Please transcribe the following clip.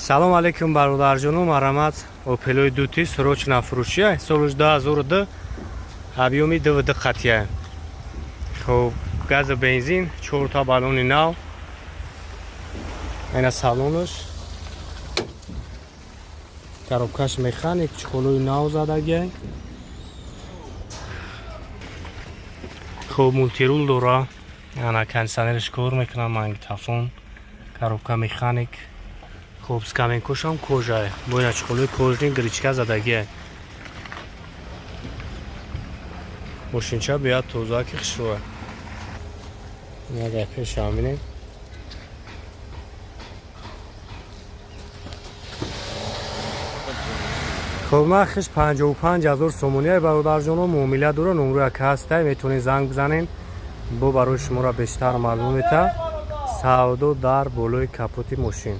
Салом алейкум, бародарҷону, марҳамат. Опелои дути срочно фурӯшия, солуш 2002, объёми 2,2 қатия. Хоб, газу бензин, чорта баллони нав. Ина салонаш, коробкаш механик, чехолои нав задагиай. Хоб, мультирул дора, ана кондиционерш кор мекунам, магнитофон, коробка механик. Хоб, скамейкошам кожае, бо ина чехолои кожаный, гречка задагиай. Мошинча биёд тоза, ки хушрӯа. Ина пешам бинем. Хоб, нархиш 55 000 сомония, бародарҷоно, муомила дора. Номрӯ яка ҳастай, метавонед занг бизанен, бо барои шуморо бештар маълум мета. Савдо дар болои капоти мошин.